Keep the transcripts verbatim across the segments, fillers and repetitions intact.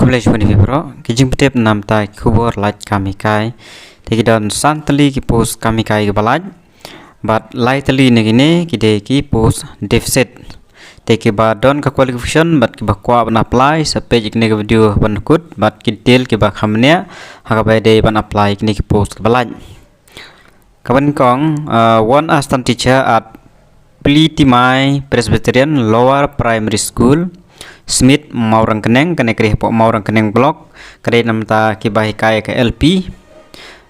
Khublei shibun ïa phi baroh. Ki jingpyntip namar ki khubor lait kam hikai. Te ki don san tylli ki post kam hikai kiba lait. Bad lai tylli na kine ki dei ki post deficit. Te kiba don ka qualification bad kiba kwah ban apply sa peit ïa kane ka video ban kut bad ki detail kiba kham bniah ha kaba dei ban apply ïa kine ki post kiba lait. Kaba nyngkong, uh, one assistant teacher at Pli Timai Presbyterian Lower Primary School, Smit, Mawryngkneng, kane ka dei hapoh Mawryngkneng Block, ka dei namar kiba hikai ka L P.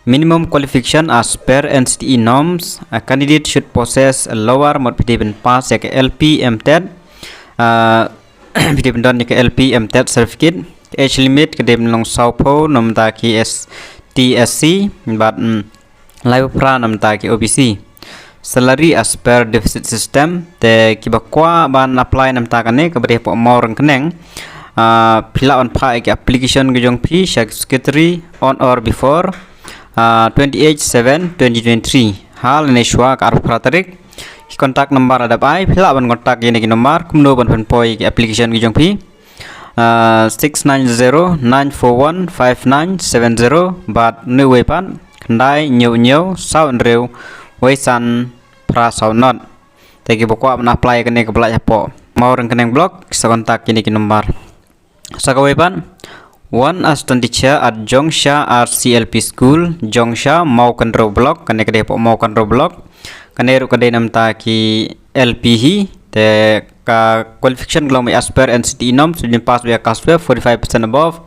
Minimum qualification as per N C T E norms, a candidate should possess a lower, mut phi dei ban pass ïa ka L P M TET, uh, phi dei ban don ïa ka L P M TET certificate. Age limit ka dei ban long sawphew namar ki S T S C bad, mm, laiphew phra namar ki O B C. Salary as per deficit system. Te kiba kwah ban apply namar kane kaba dei hapoh Mawryngkneng, ah, phi lah ban phah ïa ki application ki jong phi sha secretary on or before, ah, twenty-eight seven twenty twenty-three. Ha lane shuwa ka arphew phra tarik. Ki contact number lada bai, phi lah ban contact ïa kine ki number kumno ban pynpoi ïa ki application ki jong phi. Ah, six nine zero nine four one five nine seven zero bad nui wei pat khyndai hynñiew hynñiew saw hynriew wei san phra saw nod. Te kiba kwah ban apply kane kaba lait hapoh Mawryngkneng Block sa contact ïa kine ki number. Sa kawei pat, one assistant teacher at Jongsha R C L P School, Jongsha, Mawkynrew Block, kane ka dei hapoh Mawkynrew Block. Kane ruh ka dei namar ki L P hi, te ka qualification ka long as per N C T E norms, dei ban pass ïa ka class twelve, forty-five percent above.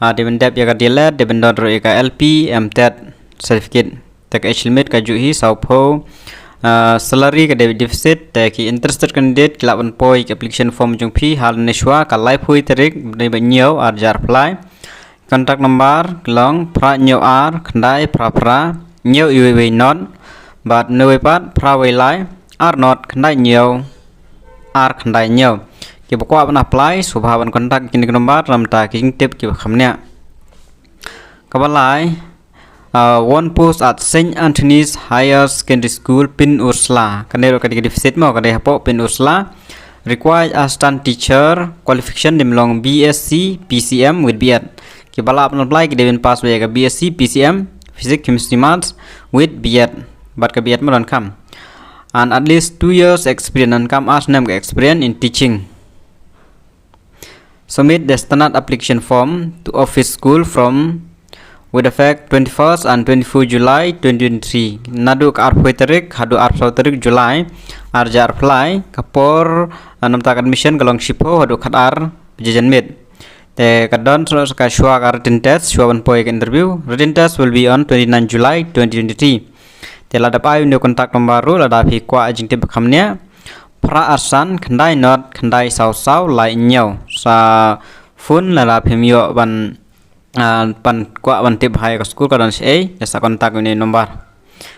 Ah, dei ban dep ïa ka D L Ed, dei ban don ruh ïa ka L P M TET certificate. Te ka age limit ka ju hi sawphew. Ah, salary ka dei deficit, te ki interested candidate ki lah ban poi ki application form jong phi ha lane shuwa ka laiphew tarik bnai ba hynñiew arhajar arphew lai. Contact number ka long phra hynñiew ar khyndai phra phra hynñiew wei wei nod bad nui wei pat phra wei lai ar nod khyndai hynñiew ar khyndai hynñiew. Kiba kwah ban apply sngewbha ban contact kine ki number namar ki jingtip kiba kham bniah. Kaba lai, uh, one post at Saint Anthony's Higher Secondary School, Pynursla. Kane ruh ka dei ka deficit mo, ka dei hapoh Pynursla. Required assistant teacher qualification dei ban long B Sc P C M with B Ed. Kiba lah ban apply ki dei ban pass ïa ka B Sc P C M, Physics, Chemistry, Maths with B Ed. Bad ka B Ed mo donkam. And at least two years experience donkam ar snem ka experience in teaching. Submit the standard application form to office school from with effect twenty-first and twenty-fourth July twenty twenty-three. Naduh ka arphew tarik haduh arphew tarik July arhajar arphew lai, ka por, ah, namar ka admission ka long shiphew haduh khatar baje janmiet. Te ka don shuwa ka written test shuwa ban poi ka interview. Written test will be on twenty-nine July twenty twenty-three. Te lada bai une u contact number ruh lada phi kwah jingtip ba kham bniah. Phra ar san khyndai nod khyndai saw saw lai hynñiew. Sa phone lada phim ïoh ban, ah, ban kwah ban tip ha ka school ka don shaei, te sa contact une u number.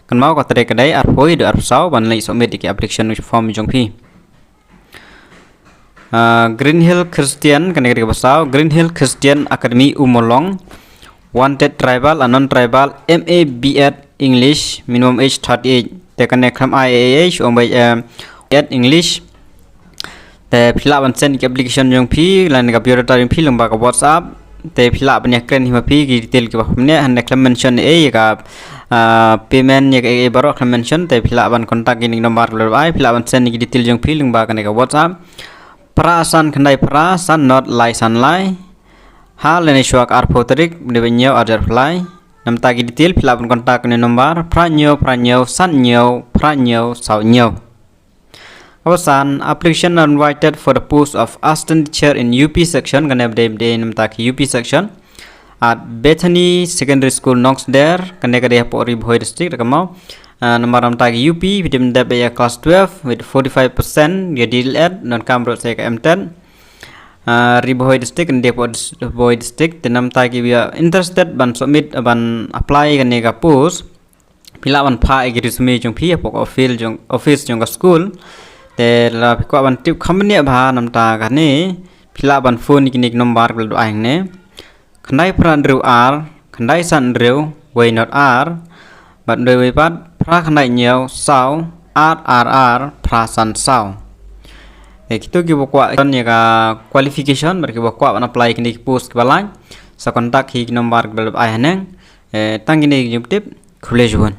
Kynmaw ka tarik ka dei arphew haduh arphew saw ban leit submit ïa ki application form jong phi. Ah, Green Hill Christian, kane ka dei kaba saw, Green Hill Christian Academy Ummulong, wanted tribal and non-tribal M A B Ed English, minimum age thirty-eight. Te kane khlem ai age, ong bai, eh, Ed English. Te phi lah ban send ki application jong phi lane ka biodata jong phi lyngba ka WhatsApp. Te phi lah ban ïakren hi ma phi ki detail kiba kham bniah, hynrei khlem mention ei ïa ka, ah, payment ïa ka ei baroh khlem mention. Te phi lah ban contact ïa kine ki number kaba la ai, phi lah ban send ïa ki detail jong phi lyngba kane ka WhatsApp. Phra san khyndai phra san nod lai san lai. Ha lane shuwa ka arphew tarik bnai ba hynñiew arhajar arphew lai. Namar ki detail phi lah ban contact ïa kane number phra hynñiew phra hynñiew san hynñiew phra hynñiew saw hynñiew. Kaba san, application are invited for the post of assistant teacher in U P section, kane ba dei, ba dei namar ki U P section. At Bethany Secondary School, Nongsder, kane ka dei hapoh Ri Bhoi District, ka mut, ah, namar namar ki U P, phi dei ban dep ïa class twelve with forty-five percent ïa D L Ed, donkam ruh sa ïa ka M TET. Ah, Ri Bhoi District, kane dei hapoh Dis-, Bhoi District, te namar kiba interested ban submit, ban apply kane ka post. Phi lah ban phah ïa ki resume jong phi hapoh ka office jong, office jong ka school. Te lada phi kwah ban tip kham bniah bha namar kane, phi lah ban phone ïa kine ki number kaba la ai hangne. Khyndai phra hynriew ar khyndai san hynriew wei nod ar bad dei wei pat phra khyndai hynñiew saw ar ar ar phra san saw. Eh, kito kiba kwah, kan ïa ka qualification, bad kiba kwah ban apply kine ki post kiba lain, sa contact hi ki number kiba la ai haneng. Eh, tang kine ki jingtip, khublei shibun.